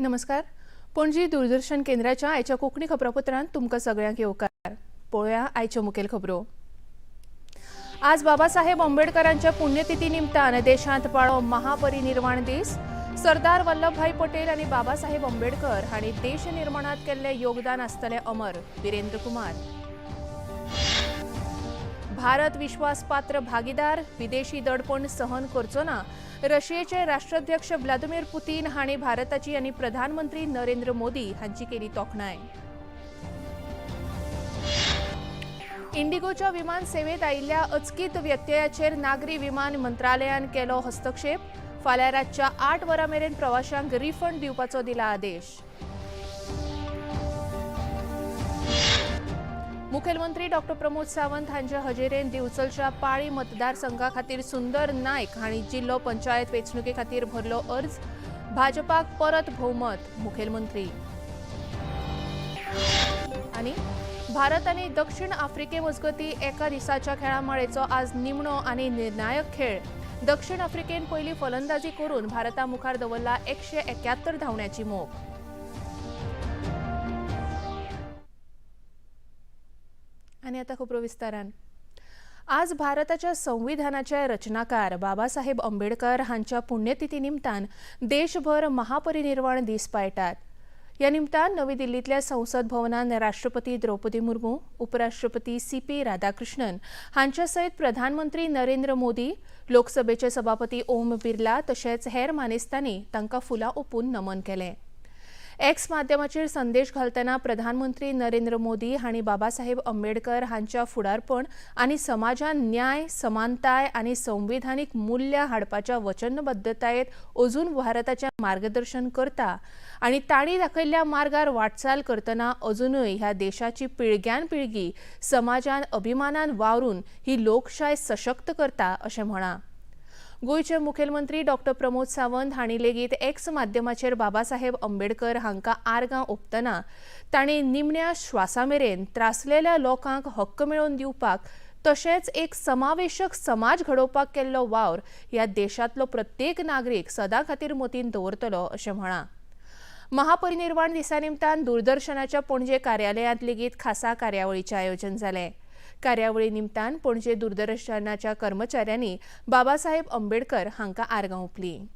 नमस्कार, पणजी दूरदर्शन केंद्राच्या आयच्या कोंकणी खबरापत्रांत तुमकां सगळ्यांक येवकार. पळोवया आयच्यो मुखेल खबरो. आज बाबासाहेब आंबेडकरांच्या पुण्यतिथी निमतान देशांत पाळो महापरिनिर्वाण दीस. सरदार वल्लभभाई पटेल आनी बाबासाहेब आंबेडकर हांणी देश निर्माणांत केल्लें योगदान आसतलें अमर. वीरेंद्र कुमार. भारत विश्वासपात्र भागीदार, विदेशी दडपण सहन करचो ना. रशियेचे राष्ट्राध्यक्ष व्लादिमीर पुतीन हांणी भारताची आनी प्रधानमंत्री नरेंद्र मोदी हांची केली तोखणाय. इंडिगोच्या विमान सेवेत आयिल्ल्या अचकीत व्यत्ययाचेर नागरी विमान मंत्रालयान केलो हस्तक्षेप. फाल्यां रातच्या 8 वरां मेरेन प्रवाशांक रिफंड दिवपाचो दिला आदेश. मुखेलमंत्री डॉ प्रमोद सावंत हांचे हजेरेन दिवचलच्या पाळी मतदारसंघा खातीर सुंदर नायक हांणी जिल्लो पंचायत वेंचणुके खातीर भरलो अर्ज. भाजपाक परत भोवमत. मुखेलमंत्री. आनी भारत आनी दक्षिण आफ्रिके मजगती एका दिसाच्या खेळामाळेचो आज निमणो आनी निर्णायक खेळ. दक्षिण आफ्रिकेन पयली फलंदाजी करून भारता मुखार दवरला 171 धांवण्याची मोख. आनी आतां खबरो विस्तारान. आज भारताच्या संविधानाचे रचनाकार बाबासाहेब आंबेडकर हांच्या पुण्यतिथी निमतान देशभर महापरिनिर्वाण दीस पाळटात. ह्या निमतान नवी दिल्लींतल्या संसद भवनान राष्ट्रपती द्रौपदी मुर्मू, उपराष्ट्रपती सी.पी. राधाकृष्णन हांच्या सयत प्रधानमंत्री नरेंद्र मोदी, लोकसभेचे सभापती ओम बिर्ला तशेंच हेर मानेस्तांनी तांकां फुलां ओंपून नमन केलें. एक्स माध्यमाचेर संदेश घालतना प्रधानमंत्री नरेंद्र मोदी हांणी बाबासाहेब आंबेडकर हांच्या फुडारपण आनी समाजान न्याय, समानताय आनी संविधानीक मूल्यां हाडपाच्या वचनबद्धतायेत अजून भारताचें मार्गदर्शन करता आनी तांणी दाखयल्ल्या मार्गार वाटचाल करतना अजुनूय ह्या देशाची पिळग्यान पिळगी समाजान अभिमानान वावरून ही लोकशाय सशक्त करता अशें म्हणां. गोंयचे मुखेलमंत्री डॉ प्रमोद सावंत हांणी लेगीत एक्स माध्यमाचेर बाबासाहेब आंबेडकर हांकां आर्गां ओंपतना तांणी निमण्या श्वासा मेरेन त्रासलेल्या लोकांक हक्क मेळोवन दिवपाक तशेंच एक समावेशक समाज घडोवपाक केल्लो वावर ह्या देशांतलो प्रत्येक नागरीक सदां खातीर मतींत दवरतलो अशें म्हळां. महापरिनिर्वाण दिसा निमतान दूरदर्शनाच्या पणजे कार्यालयांत लेगीत खासा कार्यावळीचें आयोजन जालें. कार्यावळी निमतान पणजे दूरदर्शनाच्या कर्मचाऱ्यांनी बाबासाहेब आंबेडकर हांकां आर्गां ओंपलीं.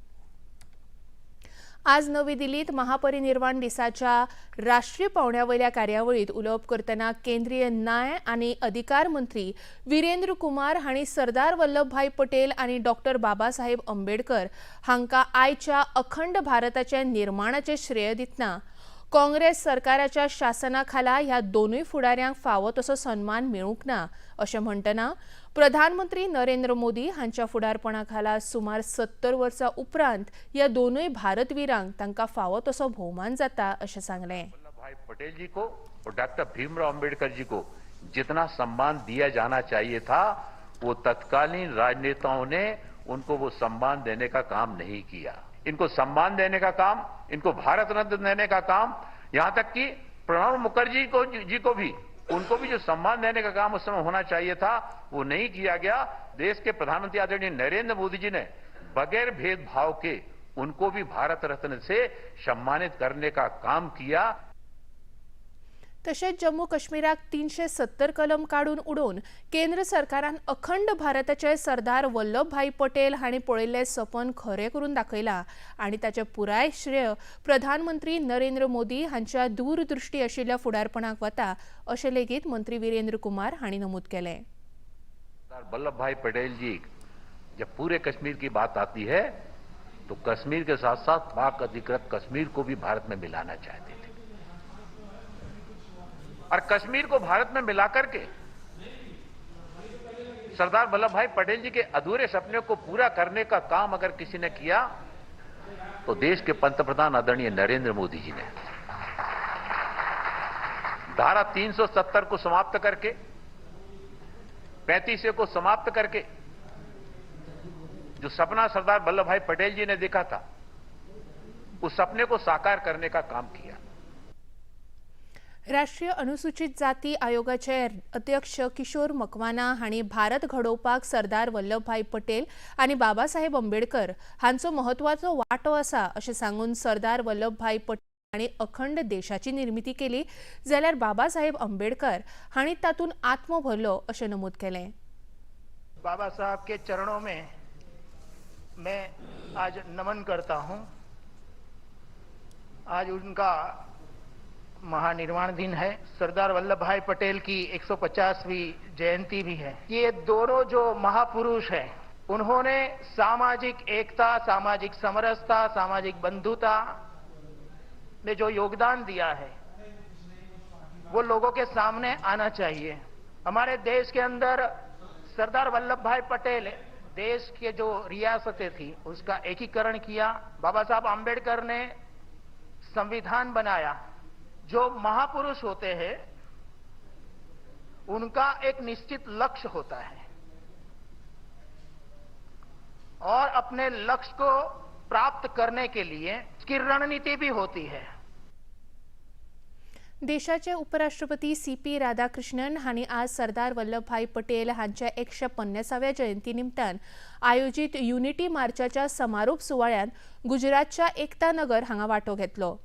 आज नवी दिल्लीत महापरिनिर्वाण दिसाच्या राष्ट्रीय पावंड्या वयल्या कार्यावळींत उलोवप करतना केंद्रीय न्याय आनी अधिकार मंत्री वीरेंद्र कुमार हांणी सरदार वल्लभभाई पटेल आनी डॉ बाबासाहेब आंबेडकर हांकां आयच्या अखंड भारताच्या निर्माणाचें श्रेय दितना काँग्रेस सरकाराच्या शासना खाला ह्या दोनूय फुडाऱ्यांक फावो तसो सन्मान मेळूंक ना अशें म्हणटना प्रधानमंत्री नरेंद्र मोदी हांच्या फुडारपणा खाला सुमार 70 वर्सां उपरांत ह्या दोनूय भारतवीरांक तांकां फावो तसो भोवमान जाता अशें सांगलें. वल्लभ पटेल जी को और डॉक्टर भीमराव आंबेडकर जी को जितना सम्मान दिया जाना चाहिए था वो तत्कालीन राजनेताओं ने उनको वो सम्मान देने का काम नहीं किया. इनको सम्मान देने का काम, इनको भारत रत्न देने का काम, यहां तक कि प्रणब मुखर्जी को जी को भी, उनको भी जो सम्मान देने का काम उस समय होना चाहिए था वो नहीं किया गया. देश के प्रधानमंत्री आदरणीय नरेंद्र मोदी जी ने बगैर भेदभाव के उनको भी भारत रत्न से सम्मानित करने का काम किया. तशेंच जम्मू काश्मीराक 370 कलम काडून उडोवन केंद्र सरकारान अखंड भारताचे सरदार वल्लभभाई पटेल हांणी पळयल्लें सपन खरें करून दाखयलां आनी ताचें पुराय श्रेय प्रधानमंत्री नरेंद्र मोदी हांच्या दूरदृश्टी आशिल्ल्या फुडारपणाक वता अशें लेगीत मंत्री वीरेंद्र कुमार हांणी नमूद केलें. सरदार वल्लभ भाई पटेल जी जब पूरे कश्मीर की बात आती है तो कश्मीर के साथ साथ पाक अधिकृत कश्मीर को भी भारत में मिलाना चाहते थे और कश्मीर को भारत में मिलाकर के सरदार वल्लभ भाई पटेल जी के अधूरे सपने को पूरा करने का काम अगर किसी ने किया तो देश के पंतप्रधान आदरणीय नरेंद्र मोदी जी ने धारा 370 को समाप्त करके, 35 को समाप्त करके जो सपना सरदार वल्लभ भाई पटेल जी ने देखा था उस सपने को साकार करने का काम किया. राष्ट्रीय अनुसूचित जाती आयोगाचे अध्यक्ष किशोर मकवाना हांणी भारत घडोवपाक सरदार वल्लभभाई पटेल आनी बाबासाहेब आंबेडकर हांचो म्हत्वाचो वांटो आसा अशें सांगून सरदार वल्लभभाई पटेल हांणी अखंड देशाची निर्मिती केली जाल्यार बाबासाहेब आंबेडकर हांणी तातूंत आत्मो भरलो अशें नमूद केलें. बाबा साहब के चरणों में मैं आज नमन करता हूं. आज उनका महानिर्वाण दिन है. सरदार वल्लभ भाई पटेल की 150वीं जयंती भी है. ये दोनों जो महापुरुष हैं, उन्होंने सामाजिक एकता, सामाजिक समरसता, सामाजिक बंधुता में जो योगदान दिया है, वो लोगों के सामने आना चाहिए. हमारे देश के अंदर सरदार वल्लभ भाई पटेल देश के जो रियासतें थी, उसका एकीकरण किया. बाबा साहब आंबेडकर ने संविधान बनाया. जो महापुरुष होते हैं, उनका एक निश्चित लक्ष्य होता है और अपने लक्ष्य को प्राप्त करने के लिए उसकी रणनीति भी होती है. देशाचे उपराष्ट्रपती सी पी राधाकृष्णन हांणी आज सरदार वल्लभभाई पटेल हांच्या 150व्या जयंती निमतान आयोजीत युनिटी मार्चाच्या समारोप सुवाळ्यांत गुजरातच्या एकता नगर हांगा वांटो घेतलो.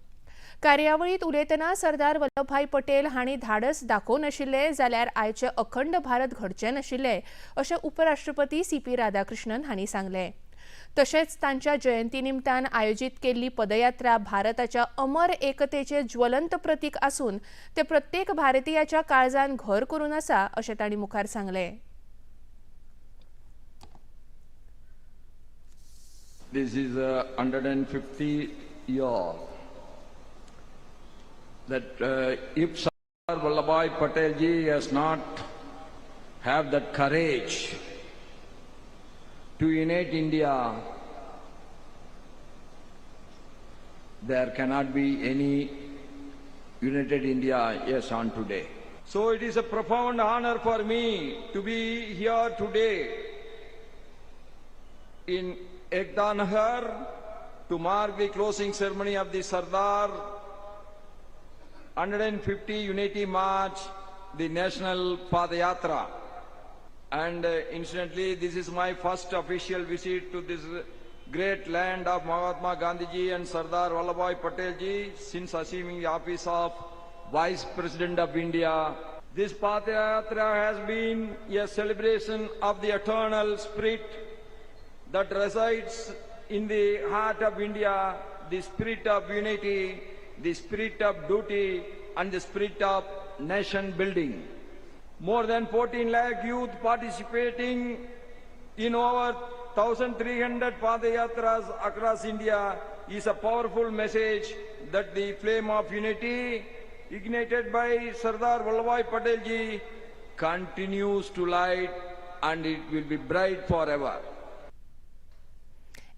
कार्यावळीत उलयतना सरदार वल्लभभाई पटेल हांणी धाडस दाखोवनाशिल्लें जाल्यार आयचे अखंड भारत घडचें नाशिल्लें अशें उपराष्ट्रपती सी पी राधाकृष्णन हांणी सांगलें. तशेंच तांच्या जयंती निमतान आयोजीत केल्ली पदयात्रा भारताच्या अमर एकतेचे ज्वलंत प्रतीक आसून ते प्रत्येक भारतीयाच्या काळजान घर करून आसा अशें तांणी मुखार सांगलें. This is a 150 year that if Sardar Vallabhbhai Patel ji has not have that courage to unite India, there cannot be any united India as on today. So it is a profound honor for me to be here today in Ekta Nagar to mark the closing ceremony of the Sardar 150 Unity March, the National Padayatra. And incidentally, this is my first official visit to this great land of Mahatma Gandhi ji and Sardar Vallabhbhai Patel ji since assuming the office of Vice President of India. This Padayatra has been a celebration of the eternal spirit that resides in the heart of India, the spirit of unity, the spirit of duty, and the spirit of nation building. More than 14 lakh youth participating in over 1,300 padayatras across India is a powerful message that the flame of unity ignited by Sardar Vallabhbhai Patel ji continues to light, and it will be bright forever.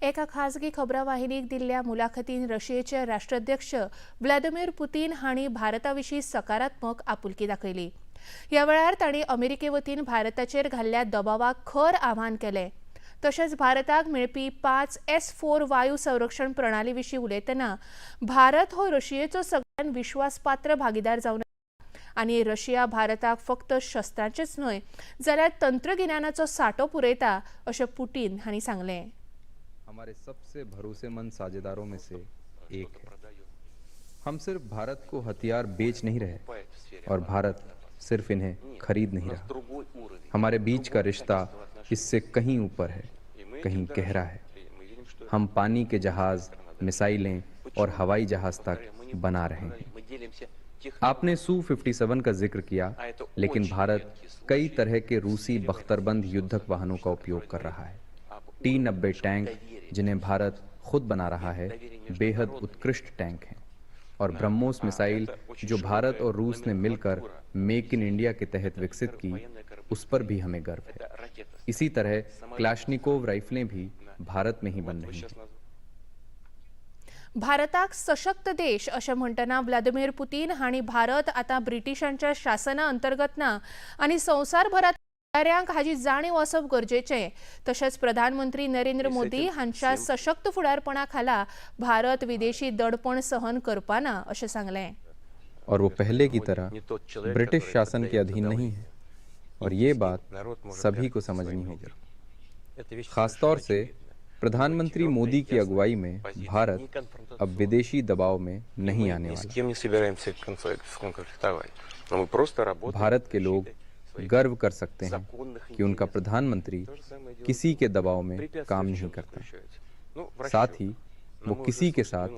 एका खासगी खबरां वाहिनीक दिल्ल्या मुलाखतीन रशियेचे राष्ट्राध्यक्ष Vladimir Putin हांणी भारता विशीं सकारात्मक आपुलकी दाखयली. ह्या वेळार तांणी अमेरिके वतीन भारताचेर घाल्ल्या दबावाक खर आव्हान केलें. तशेंच भारताक मेळपी 5 एस-4 वायू संरक्षण प्रणाली विशीं उलयतना भारत हो रशियेचो सगळ्यान विश्वासपात्र भागीदार जावन आनी रशिया भारताक फक्त शस्त्रांचेच न्हय जाल्यार तंत्रगिन्यानाचो साठो पुरयता अशें पुटीन हांणी सांगलें. हमारे सबसे भरोसेमंद साझेदारों में से एक है. हम सिर्फ भारत को हथियार बेच नहीं रहे और भारत सिर्फ इन्हें खरीद नहीं रहा. हमारे बीच का रिश्ता इससे कहीं ऊपर है, कहीं गहरा है. हम पानी के जहाज, मिसाइलें और हवाई जहाज तक बना रहे हैं. आपने सू 57 का जिक्र किया, लेकिन भारत कई तरह के रूसी बख्तरबंद युद्धक वाहनों का उपयोग कर रहा है. टी-90 टैंक, जिन्हें भारत खुद बना रहा है, बेहद उत्कृष्ट टैंक हैं और ब्रह्मोस मिसाइल, जो भारत और रूस ने मिलकर मेक इन इंडिया के तहत विकसित की, उस पर भी हमें गर्व है. इसी तरह क्लाशनिकोव राइफलें भी भारत में ही बन रही हैं. भारताक सशक्त देश अशें म्हणटना व्लादिमीर पुतीन हांणी भारत आतां ब्रिटिशांच्या शासना अंतर्गत ना आनी संवसारभरांत फुडाऱ्यांक हाजी जाणीव आसप गरजेचें. तशेंच प्रधानमंत्री नरेंद्र मोदी हांच्या सशक्त फुडारपणा खाला भारत विदेशी दडपण सहन करपाना अशें सांगलें. और वो पहले की तरह ब्रिटिश शासन के अधीन नहीं है, और ये बात सभी को समझनी होगी। खासतौर से प्रधानमंत्री मोदी की अगुवाई में भारत अब विदेशी दबाव में नहीं आने वाला। भारत के लोग गर्व कर सकते हैं कि उनका प्रधानमंत्री किसी के दबाव में काम नहीं करता, साथ ही वो किसी के साथ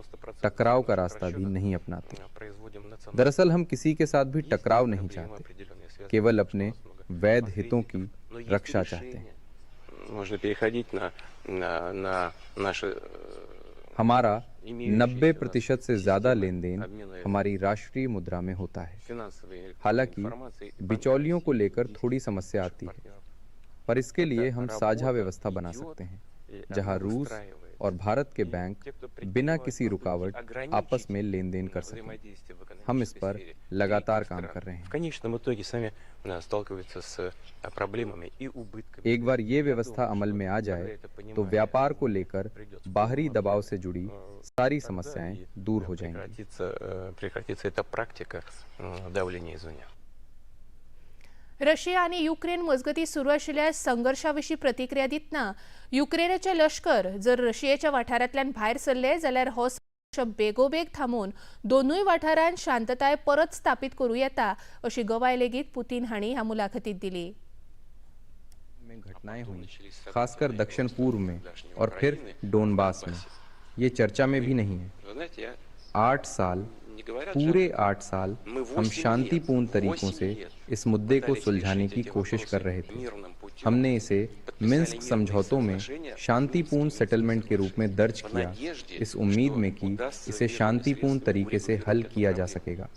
टकराव का रास्ता भी नहीं अपनाते। दरअसल हम किसी के साथ भी टकराव नहीं चाहते, केवल अपने वैध हितों की रक्षा चाहते हैं। हमारा 90% से ज़्यादा लेन then हमारी राष्ट्रीय मुद्रा में होता है। हालांकि बिचौलियों को लेकर थोड़ी समस्या आती है, पर इसके लिए हम साझा व्यवस्था बना सकते हैं, जहां रूस और भारत के बैंक बिना किसी रुकावट आपस में लेन then कर सकें। हम इस पर लगातार काम कर रहे हैं। एक बार ये व्यवस्था अमल में आ जाए तो व्यापार को लेकर बाहरी दबाव से जुड़ी सारी समस्याएं दूर हो जाएंगी। रशिया आनी युक्रेन मजगती सुरू आशिल्ल्या संघर्षा विशीं प्रतिक्रिया दितना युक्रेनाचे लश्कर जर रशियेच्या वाठारांतल्यान भायर सरले जाल्यार हो संघर्ष बेगोबेग थांबोवन दोनूय वाठारांत शांतताय परत स्थापीत करूं येता अशी गवाय लेगीत पुतीन हांणी ह्या मुलाखतीत दिली। में घटनाएं हुई, खासकर दक्षिण पूर्व में और फिर डोनबास में, ये चर्चा में भी नहीं है। 8 साल, पूरे 8 साल हम शांतिपूर्ण तरीकों से इस मुद्दे को सुलझाने की कोशिश कर रहे थे। हमने इसे मिन्स्क समझौतों में शांतिपूर्ण सेटलमेंट के रूप में दर्ज किया, इस उम्मीद में कि इसे शांतिपूर्ण तरीके से हल किया जा सकेगा।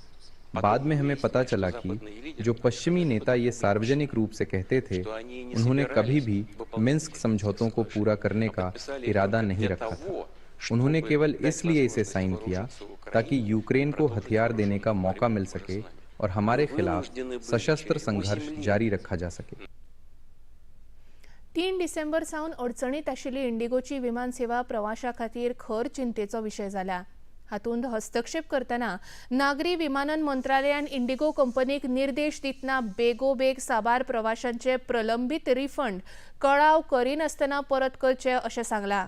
बाद में हमें पता चला कि जो पश्चिमी नेता ये सार्वजनिक रूप से कहते थे, उन्होंने कभी भी मिन्स्क समझौतों को पूरा करने का इरादा नहीं रखा था। उन्होंने केवल इसलिए इसे साइन किया ताकि यूक्रेन को हथियार देने का मौका मिल सके और हमारे खिलाफ सशस्त्र संघर्ष जारी रखा जा सके। 3 डिसेंबर सावन अडचणीत आशिल्ली इंडिगोची विमान सेवा प्रवाशां खातीर खर चिंतेचो विशय जाला। हातूंत हस्तक्षेप करतना नागरी विमानन मंत्रालयान इंडिगो कंपनीक निर्देश दितना बेगोबेग साबार प्रवाशांचे प्रलंबीत रिफंड कळाव करिनासतना परत करचे अशें सांगलां।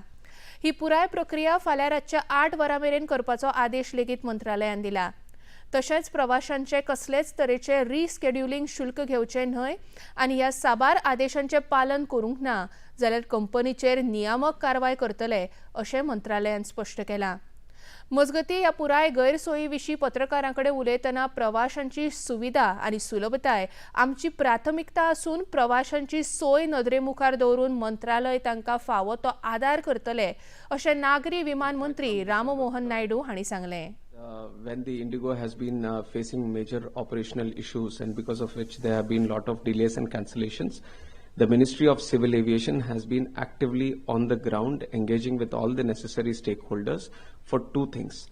ही पुराय प्रक्रिया फाल्यां रातच्या 8 वरां मेरेन करपाचो आदेश लेगीत मंत्रालयान दिला। तशेंच प्रवाशांचे कसलेच तरेचे रिस्केड्युलिंग शुल्क घेवचे न्हय आनी ह्या साबार आदेशांचें पालन करूंक ना जाल्यार कंपनीचेर नियामक कारवाय करतले अशें मंत्रालयान स्पश्ट केलां। मजगतीं ह्या पुराय गैरसोयी विशीं पत्रकारां कडेन उलयतना प्रवाशांची सुविधा आनी सुलभताय आमची प्राथमिकता आसून प्रवाशांची सोय नदरे मुखार दवरून मंत्रालय तांकां फावो तो आदार करतले अशें नागरी विमान मंत्री राममोहन नायडू हांणी सांगलें। When the Indigo has been facing major operational issues and because of which there have been lot of delays and cancellations, the Ministry of Civil Aviation has been actively on the ground engaging with all the necessary stakeholders for two things.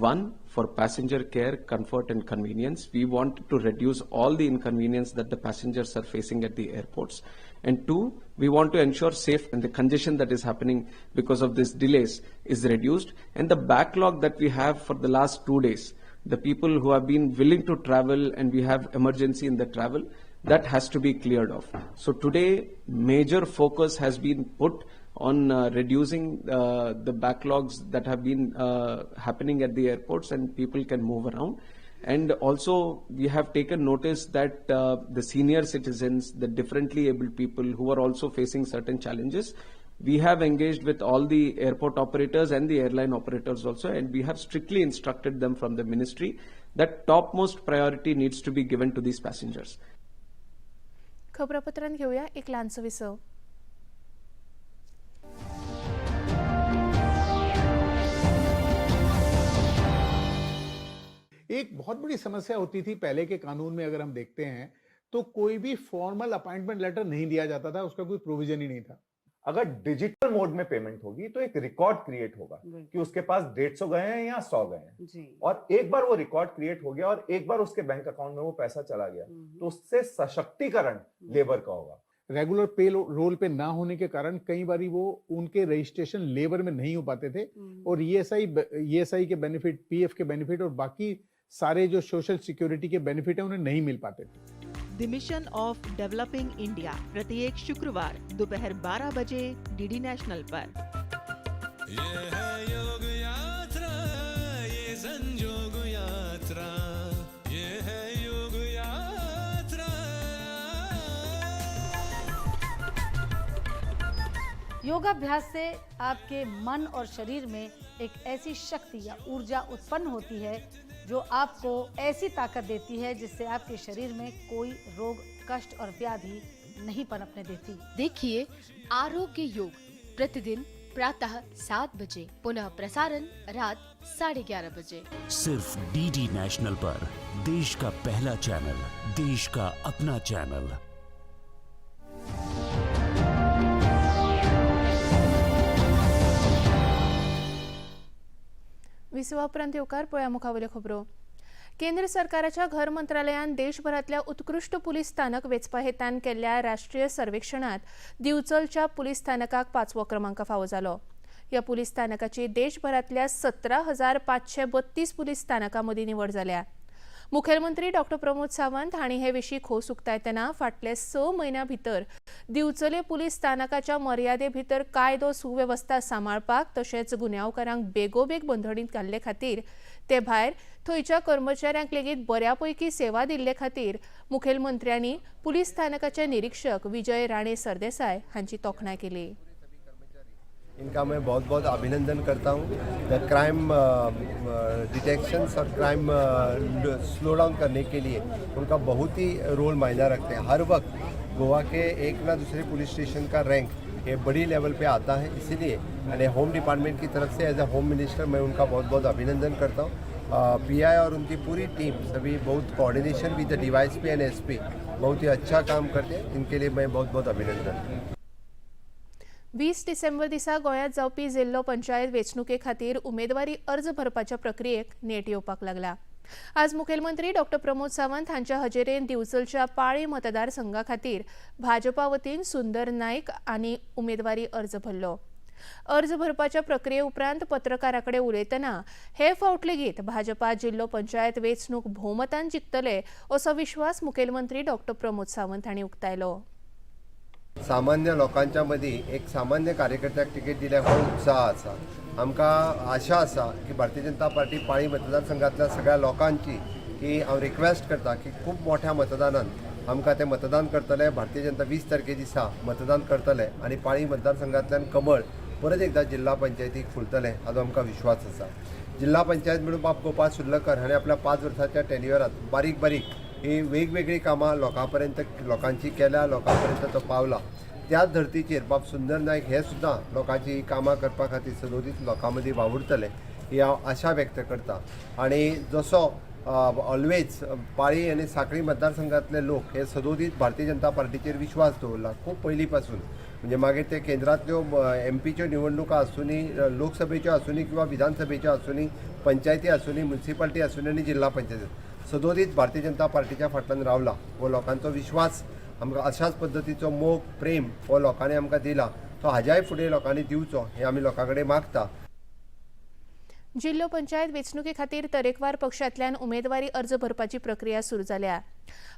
One, for passenger care, comfort and convenience. We want to reduce all the inconvenience that the passengers are facing at the airports. And two, we want to ensure safe and the congestion that is happening because of these delays is reduced. And the backlog that we have for the last 2 days, the people who have been willing to travel and we have emergency in the travel, that has to be cleared off. So today, major focus has been put on reducing the backlogs that have been happening at the airports and people can move around. And also we have taken notice that the senior citizens, the differently abled people who are also facing certain challenges, we have engaged with all the airport operators and the airline operators also, and we have strictly instructed them from the ministry that topmost priority needs to be given to these passengers. खबरापत्रांत घेऊया एक ल्हानसो विसव. एक बहुत बड़ी समस्या होती थी पहले के कानून में, अगर हम देखते हैं तो कोई भी फॉर्मल अपॉइंटमेंट लेटर नहीं दिया जाता था, उसका कोई प्रोविजन ही नहीं था। अगर डिजिटल मोड में पेमेंट होगी तो एक रिकॉर्ड क्रिएट होगा कि उसके पास 150 गए हैं या 100 गए हैं, और एक बार वो रिकॉर्ड क्रिएट हो गया और एक बार उसके बैंक अकाउंट में वो पैसा चला गया तो उससे सशक्तिकरण लेबर का होगा। रेगुलर पे रोल पे ना होने के कारण कई बार वो उनके रजिस्ट्रेशन लेबर में नहीं हो पाते थे और ईएसआई के बेनिफिट, पीएफ के बेनिफिट और बाकी सारे जो सोशल सिक्योरिटी के बेनिफिट है उन्हें नहीं मिल पाते थे। The mission of developing India प्रत्येक शुक्रवार दोपहर 12 बजे डीडी नेशनल पर। ये है योग यात्रा, ये संजोग यात्रा, ये है योग यात्रा। योगाभ्यास से आपके मन और शरीर में एक ऐसी शक्ति या ऊर्जा उत्पन्न होती है जो आपको ऐसी ताकत देती है जिससे आपके शरीर में कोई रोग, कष्ट और व्याधि नहीं पनपने देती। देखिए आरोग्य योग प्रतिदिन प्रातः 7 बजे, पुनः प्रसारण रात 11:30 बजे। सिर्फ डीडी नेशनल पर, देश का पहला चैनल, देश का अपना चैनल। विसवा उपरांत येवकार. पळया मुखावयल्यो खबरो. केंद्र सरकाराच्या घर मंत्रालयान देशभरांतल्या उत्कृश्ट पुलीस स्थानक वेंचपा हेतान केल्ल्या राष्ट्रीय सर्वेक्षणांत दिवचलच्या पुलीस स्थानकाक 5वो क्रमांक फावो जालो. ह्या पुलीस स्थानकाची देशभरांतल्या 17,532 पुलीस स्थानकां मदीं निवड जाल्या. मुखेलमंत्री डॉक्टर प्रमोद सावंत हांणी हे विशीं खोस उक्तायतना फाटले 6 म्हयन्यां भितर दिवचले पुलीस स्थानकाच्या मर्यादे भितर कायदो सुवेवस्था सांबाळपाक तशेंच गुन्यांवकारांक बेगोबेग बंधडींत घाल्ले खातीर ते भायर थंयच्या कर्मचाऱ्यांक लेगीत बऱ्या पैकी सेवा दिल्ले खातीर मुखेलमंत्र्यांनी पुलीस स्थानकाचे निरीक्षक विजय राणे सरदेसाय हांची तोखणाय केली. इनका मैं बहुत बहुत अभिनंदन करता हूँ। The crime detection Aur crime slow down करने के लिए उनका बहुत ही रोल मायना रखते हैं। हर वक्त गोवा के एक ना दूसरे पुलिस स्टेशन का रैंक ये बड़ी लेवल पे आता है, इसीलिए मैंने होम डिपार्टमेंट की तरफ से एज अ होम मिनिस्टर मैं उनका बहुत बहुत अभिनंदन करता हूँ। पीआई और उनकी पूरी टीम सभी बहुत coordination with the DYSP and SP बहुत ही अच्छा काम करते हैं। इनके लिए मैं बहुत बहुत अभिनंदन। 20 डिसेंबर दिसा गोंयांत जावपी जिल्लो पंचायत वेंचणुके खातीर उमेदवारी अर्ज भरपाच्या प्रक्रियेक नेट येवपाक लागला. आज मुखेलमंत्री डॉक्टर प्रमोद सावंत हांच्या हजेरेन दिवचलच्या पाळी मतदारसंघा खातीर भाजपा वतीन सुंदर नायक आनी उमेदवारी अर्ज भरलो. अर्ज भरपाच्या प्रक्रिये उपरांत पत्रकारां कडेन उलयतना हे फावट लेगीत भाजपा जिल्लो पंचायत वेंचणूक भोवमतान जिखतले असो विश्वास मुखेलमंत्री डॉक्टर प्रमोद सावंत हांणी उक्तायलो. सामान्य लोकांच्या मदीं एक सामान्य कार्यकर्त्याक तिकेट दिल्यार हो उत्साह आसा. आमकां आशा आसा की भारतीय जनता पार्टी पाळी मतदारसंघातल्या सगळ्या लोकांची की हांव रिक्वेस्ट करता की खूब मोठ्या मतदानान आमकां तें मतदान करतले. भारतीय जनता 20 तारखे दिसा मतदान करतले आनी पाळी मतदारसंघांतल्यान कमळ परत एकदां जिल्हा पंचायतीक फुलतलें हाजो आमकां विश्वास आसा. जिल्हा पंचायत म्हणून बाब गोपाळ सुर्लकर हाणें आपल्या 5 वर्साच्या टेन्युअरांत बारीक बारीक ही वेगवेगळी कामां लोकां पर्यंत लोकांची केल्या, लोकां पर्यंत तो पावला. त्याच धर्तीचेर बाब सुंदर नायक हे सुद्दां लोकांची कामां करपा खातीर सदोदीत लोकां मदीं वावुरतले ही हांव आशा व्यक्त करता. आनी जसो ऑलवेज पाळी आनी सांखळी मतदारसंघातले लोक हे सदोदीत भारतीय जनता पार्टीचेर विश्वास दवरला खूब पयलीं पासून, म्हणजे मागीर ते केंद्रांतल्यो एमपीच्यो निवडणुका आसूनी, लोकसभेच्यो आसूनी किंवा विधानसभेच्यो आसूनी, पंचायती आसूनी, म्युनिसिपालिटी आसूनी आनी जिल्हा पंचायत सदोदीत भारतीय जनता पार्टीच्या फाटल्यान रावला. हो लोकांचो विश्वास आमकां अशाच पद्दतीचो मोग प्रेम हो लोकांनी आमकां दिला, तो हाज्याय फुडें लोकांनी दिवचो हें आमी लोकां कडेन मागता. जिल्लो पंचायत वेंचणुके खातीर तरेकवार पक्षांतल्यान उमेदवारी अर्ज भरपाची प्रक्रिया सुरू जाल्या.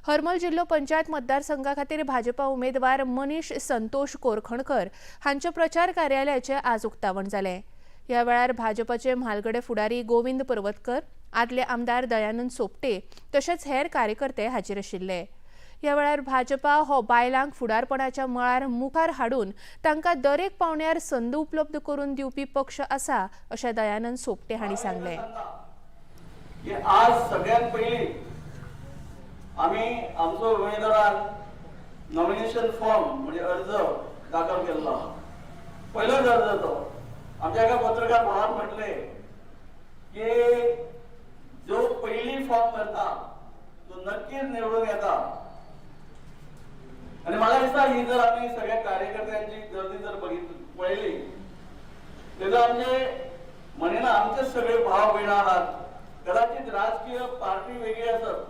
हरमल जिल्लो पंचायत मतदारसंघा खातीर भाजपा उमेदवार मनीष संतोष कोरखणकर हांच्या प्रचार कार्यालयाचें आज उक्तावण जालें. ह्या वेळार भाजपाचे म्हालगडे फुडारी गोविंद पर्वतकर, आदले आमदार दयानंद सोपटे तशेंच हेर कार्यकर्ते हाजीर आशिल्ले. ह्या वेळार भाजपा हो बायलांक फुडारपणाच्या मळार मुखार हाडून तांकां दरेक पावंड्यार संद उपलब्ध करून दिवपी पक्ष आसा अशें दयानंद सोपटे हांणी सांगलें. आज सगळ्यात पयलीं आमी आमचो उमेदवारान नॉमिनेशन फॉर्म म्हणजे अर्ज दाखल केल्लो आहा. पयलोच अर्ज तो. आमच्या एका पत्रकार भावान म्हटले की जो पयली फॉर्म भरता तो नक्कीच निवडून येता. आणि मला दिसता ही जर आम्ही सगळ्या कार्यकर्त्यांची गर्दी जर बघितली पळयली तेन्ना आमचे म्हणिना आमचे सगळे भाव भयण आहात. कदाचित राजकीय पार्टी वेगळी असत,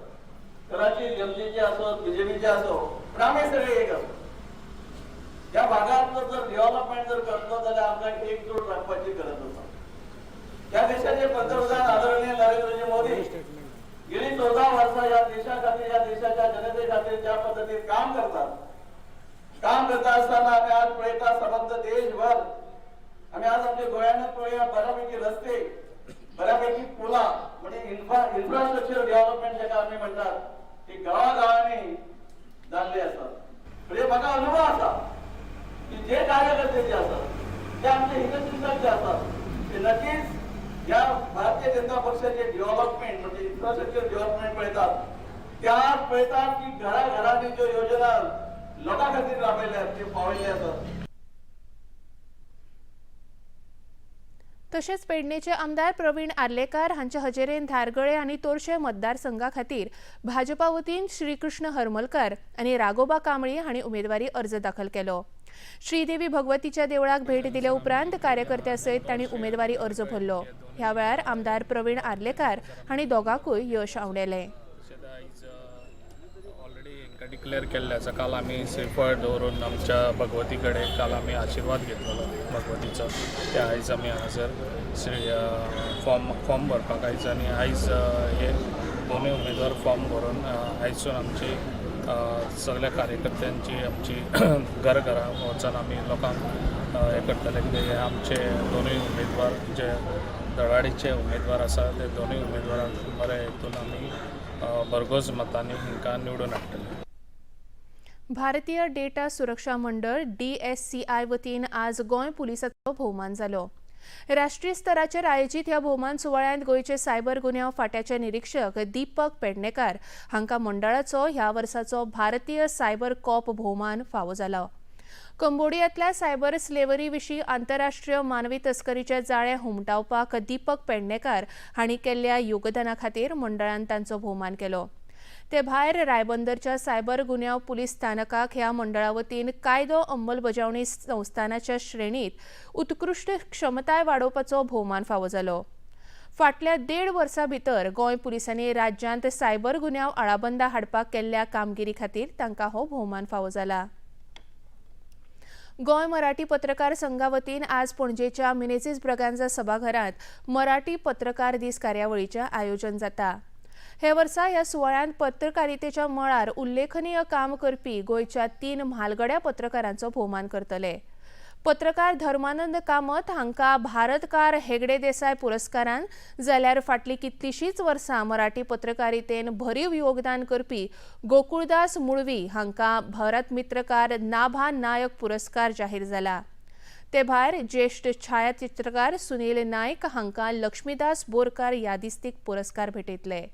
कदाचित जनतेची असत, बीजेपीची असो, पण आम्ही सगळे एक असो. या भागातलं जर डेव्हलपमेंट जर करतलो जाल्यार आमकां एकजूट राखपाची गरज आसा. त्या देशाचे पंतप्रधान आदरणीय नरेंद्रजी मोदी गेली 14 वर्सां ह्या देशा खातीर, ह्या देशाच्या जनते खातीर ज्या पद्दतीन काम करतात, काम करता आसतना आमी आज पळयता सबंद देशभर आमी आज आमच्या गोंयांत पळोवया बऱ्यापैकी रस्ते, बऱ्यापैकी पुलां, म्हणजे इन्फ्रास्ट्रक्चर डेव्हलपमेंट जाका आमी म्हणटात ती गांवागांवांनी जाल्ली आसात. म्हणजे म्हाका अनुभव आसा की जे कार्यकर्ते जे आसात ते आमचे हितचिंतक जे आसात ते नक्कीच ह्या भारतीय जनता पक्षाचे डेव्हलपमेंट म्हणजे इन्फ्रास्ट्रक्चर डेव्हलपमेंट पळयतात, त्या पळयतात की घराघरांनी ज्यो योजना लोकां खातीर राबयल्यात ते पावयल्ले आसात. तशेंच पेडणेचे आमदार प्रवीण आर्लेकार हांचे हजेरेन धारगळे आनी तोरशे मतदारसंघा खातीर भाजपा वतीन श्रीकृष्ण हरमलकर आनी राघोबा कांबळी हांणी उमेदवारी अर्ज दाखल केलो. श्रीदेवी भगवतीच्या देवळाक भेट दिले उपरांत कार्यकर्त्या सयत तांणी उमेदवारी अर्ज भरलो. ह्या वेळार आमदार प्रवीण आर्लेकार हांणी दोगांकूय यश आंवडेलें. डिक्लेअर केल्ले आसा. काल आमी श्रीफळ दवरून आमच्या भगवती कडेन काल आमी आशिर्वाद घेतलेलो भगवतीचो. ते आयज आमी हांगासर श्री फॉर्म भरपाक आयज आनी आयज हे दोनूय उमेदवार फॉर्म भरून आयजसून आमची सगळ्या कार्यकर्त्यांची आमची घरघरां वचून आमी लोकांक हें करतले कितें हे आमचे दोनूय उमेदवार जे धडाडीचे उमेदवार आसा ते दोनूय उमेदवारांक बरे हितून आमी भरघोस मतांनी हांकां निवडून हाडटले. भारतीय डेटा सुरक्षा मंडळ DSCI वतीन आज गोंय पुलिसाचो भोवमान जालो. राष्ट्रीय स्तराचेर आयोजीत ह्या भोवमान सुवाळ्यांत गोंयचे सायबर गुन्यांव फांट्याचे निरीक्षक दीपक पेडणेकार हांकां मंडळाचो ह्या वर्साचो भारतीय सायबर कॉप भोवमान फावो जालो. कंबोडियांतल्या सायबर स्लेवरी विशीं आंतरराष्ट्रीय मानवी तस्करीचें जाळें हुमटावपाक दीपक पेडणेकार हांणी केल्ल्या योगदाना खातीर मंडळान तांचो भोवमान केलो. ते भायर रायबंदरच्या सायबर गुन्यांव पुलीस स्थानकाक ह्या मंडळा वतीन कायदो अंमलबजावणी संस्थानाच्या श्रेणीत उत्कृश्ट क्षमताय वाडोवपाचो भोवमान फावो जालो. फाटल्या 1.5 वर्सां भितर गोंय पुलिसांनी राज्यांत सायबर गुन्यांव आळाबंदा हाडपाक केल्ल्या कामगिरी खातीर तांकां हो भोवमान फावो जाला. गोंय मराठी पत्रकार संघा वतीन आज पणजेच्या मिनेझीस ब्रगांजा सभाघरांत मराठी पत्रकार दीस कार्यावळीचें आयोजन जाता. हे वर्सा ह्या सुवाळ्यांत पत्रकारितेच्या मळार उल्लेखनीय काम करपी गोंयच्या 3 म्हालगड्या पत्रकारांचो भोवमान करतले. पत्रकार धर्मानंद कामत हांकां भारतकार हेगडे देसाय पुरस्कारान, जाल्यार फाटलीं कितलींशींच वर्सां मराठी पत्रकारितेन भरीव योगदान करपी गोकुळदास मुळवी हांकां भारत मित्रकार नाभा नायक पुरस्कार जाहीर जाला. ते भायर ज्येश्ठ छायाचित्रकार सुनील नायक हांकां लक्ष्मीदास बोरकार यादिस्तीक पुरस्कार भेटयतले.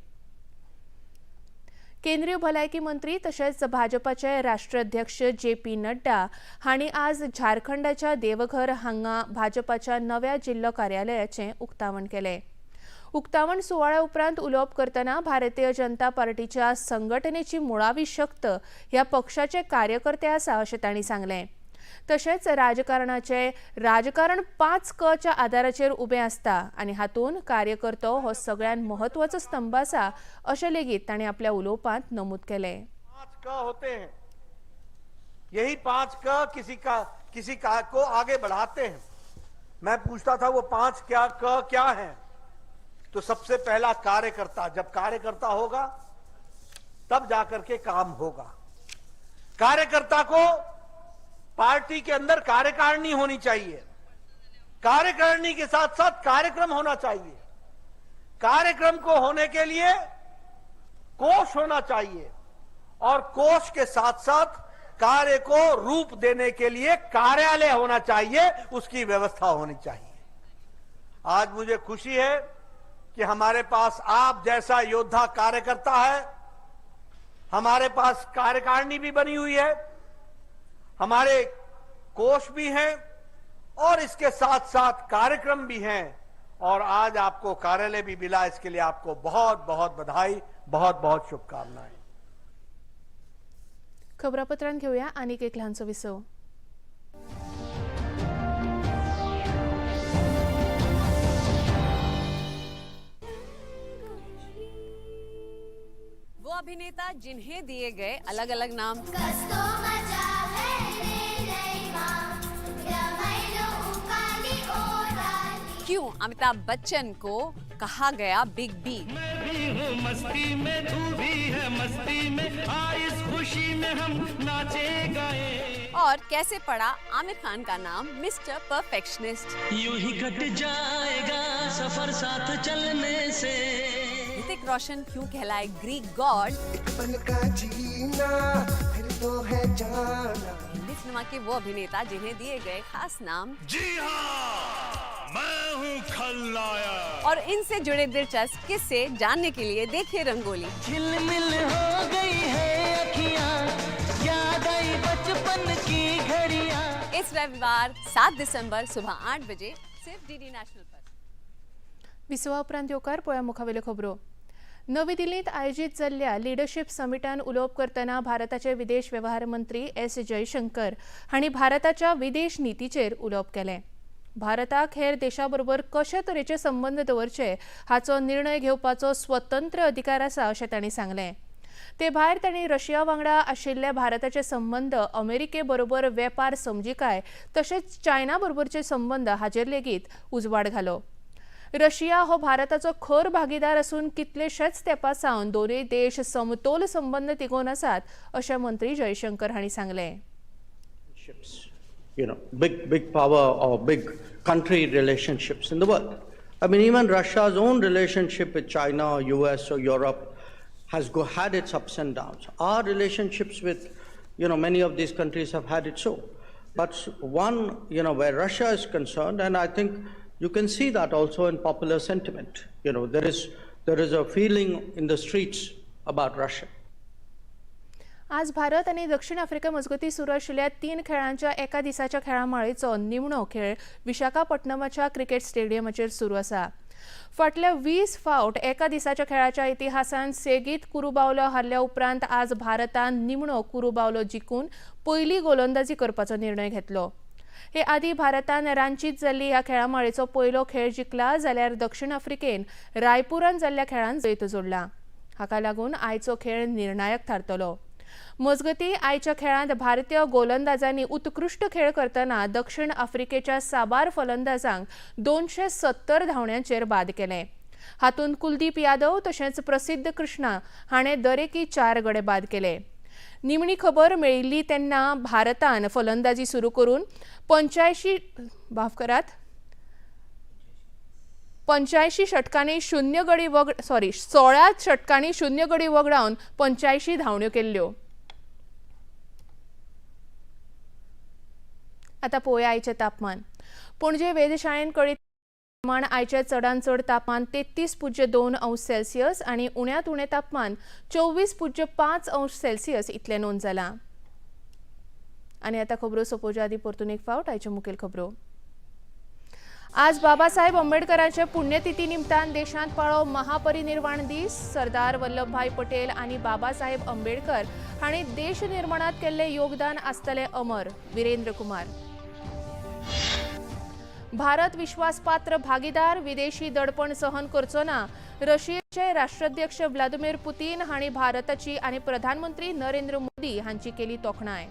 केंद्रीय भलायकी मंत्री तशेंच भाजपाचे राष्ट्राध्यक्ष JP Nadda हांणी आज झारखंडाच्या देवघर हांगा भाजपाच्या नव्या जिल्लो कार्यालयाचें उक्तावण केलें. उक्तावण सुवाळ्या उपरांत उलोवप करतना भारतीय जनता पार्टीच्या संघटनेची मुळावी शक्त ह्या पक्षाचे कार्यकर्ते आसा अशें तांणी सांगलें. तशेंच राजकारणाचे राजकारण 5 क च्या आदाराचेर उबें आसता आनी हातूंत कार्यकर्तो हो सगळ्यांत म्हत्वाचो स्तंभ आसा अशें लेगीत तांणी आपल्या उलोवपांत नमूद केलें. 5 क होते हैं, यही 5 क किसी का को आगे बढ़ाते हैं. मैं पूछता था वो 5 क्या क क्या है, तो सबसे पहला कार्यकर्ता. जब कार्यकर्ता होगा तब जाकर के काम होगा. कार्यकर्ता को पार्टी के अंदर कार्यकारिणी होनी चाहिए, कार्यकारिणी के साथ साथ कार्यक्रम होना चाहिए, कार्यक्रम को होने के लिए कोष होना चाहिए और कोष के साथ साथ कार्य को रूप देने के लिए कार्यालय होना चाहिए, उसकी व्यवस्था होनी चाहिए. आज मुझे खुशी है कि हमारे पास आप जैसा योद्धा कार्यकर्ता है, हमारे पास कार्यकारिणी भी बनी हुई है, हमारे कोष भी हैं और इसके साथ साथ कार्यक्रम भी हैं और आज आपको कार्यालय भी मिला. इसके लिए आपको बहुत बहुत बधाई, बहुत बहुत शुभकामनाएं. खबरापत्रांत घेऊया आनीक एक ल्हानसो विसव. वो अभिनेता जिन्हें दिए गए अलग अलग नाम, क्यों अमिताभ बच्चन को कहा गया बिग बी? भी हूँ मस्ती में, तू भी है मस्ती में, आ इस खुशी में हम नाचे गाए। और कैसे पड़ा आमिर खान का नाम मिस्टर परफेक्शनिस्ट। यूं ही कट जाएगा सफर साथ चलने से। ऋतिक रोशन क्यों कहलाए ग्रीक गॉड। एक पल का जीना फिर तो है जाना। हिंदी सिनेमा के वो अभिनेता जिन्हें दिए गए खास नाम। जी हाँ, मैं हूँ खलनायक। और इनसे जुड़े दिलचस्प किस्से जानने के लिए देखिए रंगोली। झिलमिल हो गई है अखियां, याद आई बचपन की घड़ियां। इस रविवार 7 दिसंबर सुबह 8 बजे सिर्फ डीडी नॅशनल पर। विसवा उपरांत येवकार पळया मुखावेल्यो खबरो। नवी दिल्लींत आयोजीत जाल्ल्या लिडरशीप समिटान उलोवप करतना भारताचे विदेश वेव्हार मंत्री एस जयशंकर हांणी भारताच्या विदेश नितीचेर उलोवप केलें। भारताक हेर देशा बरोबर कशे तरेचे संबंद दवरचे हाचो निर्णय घेवपाचो स्वतंत्र अधिकार आसा अशें तांणी सांगलें। ते भायर तांणी रशिया वांगडा आशिल्ले भारताचे संबंद, अमेरिके बरोबर वेपार समजिकाय तशेंच चायना बरोबरचे संबंद हाचेर लेगीत उजवाड घालो। रशिया हो भारताचो खर भागीदार आसून कितलेशेच तेंपा सावन दोनूय देश समतोल संबंद तिगोवन आसात अशें मंत्री जयशंकर हांणी सांगलें। You know, big power or big country relationships in the world. I mean, even Russia's own relationship with China or US or Europe has had its ups and downs. Our relationships with, you know, many of these countries have had it so. But one, you know, where Russia is concerned, and I think you can see that also in popular sentiment. You know, there is a feeling in the streets about Russia. आज भारत आनी दक्षिण Africa मजगतीं सुरू आशिल्ल्या 3 खेळांच्या एका दिसाच्या खेळामाळेचो निमणो खेळ विशाखापट्टणमाच्या क्रिकेट स्टेडियमाचेर सुरू आसा। फाटल्या 20 फावट एका दिसाच्या खेळाच्या इतिहासान सेगीत कुरुबावलो हारल्या उपरांत आज भारतान निमणो कुरुबावलो जिखून पयली गोलंदाजी करपाचो निर्णय घेतलो। हे आदी भारतान रांचीत जाल्ली ह्या खेळामाळेचो पयलो खेळ जिखला जाल्यार दक्षिण आफ्रिकेन रायपुरान जाल्ल्या खेळान जैत जोडला। हाका लागून आयचो खेळ निर्णायक थारतलो। मजगतीं आयच्या खेळांत भारतीय गोलंदाजांनी उत्कृश्ट खेळ करतना दक्षिण आफ्रिकेच्या साबार फलंदाजांक 270 धांवड्यांचेर बाद केले। हातूंत कुलदीप यादव तशेंच प्रसिद्ध कृष्णा हाणें दरेकी 4 गडे बाद केले। निमणी खबर मेळिल्ली तेन्ना भारतान फलंदाजी सुरू करून 85 षटकांनी 0 गडी 16 षटकांनी 0 गडी वगडावन 85 धांवड्यो केल्ल्यो। आता पळोवया आयचें तापमान। पणजे वेधशाळेन कळीत तापमान आयचें चडांत चड तापमान 33.2 अंश सेल्सियस आनी उण्यांत उणें तापमान 24.5 अंश सेल्सियस इतलें नोंद जालां। आनी आतां खबरो सोंपोवच्या आदीं परतून एक फावट आयच्यो मुखेल खबरो। आज बाबासाहेब आंबेडकरांचे पुण्यतिथी निमतान देशांत पाळो महापरिनिर्वाण दीस। सरदार वल्लभभाई पटेल आनी बाबासाहेब आंबेडकर हांणी देश निर्माणांत केल्लें योगदान आसतलें अमर। वीरेंद्र कुमार। भारत विश्वासपात्र भागीदार, विदेशी दडपण सहन करचो ना। रशियेचे राष्ट्राध्यक्ष व्लादिमीर पुतीन हांणी भारताची आनी प्रधानमंत्री नरेंद्र मोदी हांची केली तोखणाय।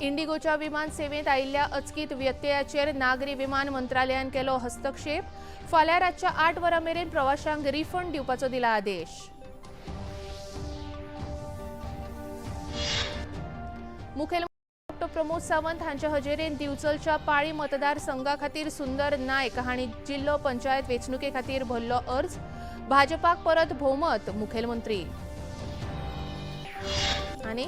इंडिगोच्या विमान सेवेंत आयिल्ल्या अचकीत व्यत्ययाचेर नागरी विमान मंत्रालयान केलो हस्तक्षेप। फाल्यां रातच्या 8 वरां मेरेन प्रवाशांक रिफंड दिवपाचो दिला आदेश। मुखेलमंत्री डॉ प्रमोद सावंत हांच्या हजेरेन दिवचलच्या पाळी मतदारसंघा खातीर सुंदर नायक हांणी जिल्लो पंचायत वेंचणुके खातीर भरलो अर्ज। भाजपाक परत भोवमत, मुखेलमंत्री। आनी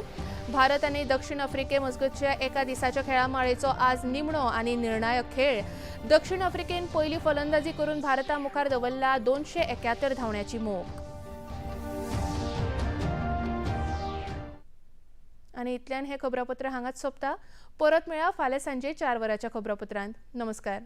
भारत आनी दक्षिण आफ्रिके मजगतच्या एका दिसाच्या खेळामाळेचो आज निमणो आनी निर्णायक खेळ। दक्षिण आफ्रिकेन पयली फलंदाजी करून भारता मुखार दवरला 271 धांवड्याची मोख। आनी इतल्यान हें खबरापत्र हांगाच सोंपता। परत मेळया फाल्यां सांजे 4 वरांच्या खबरापत्रांत। नमस्कार।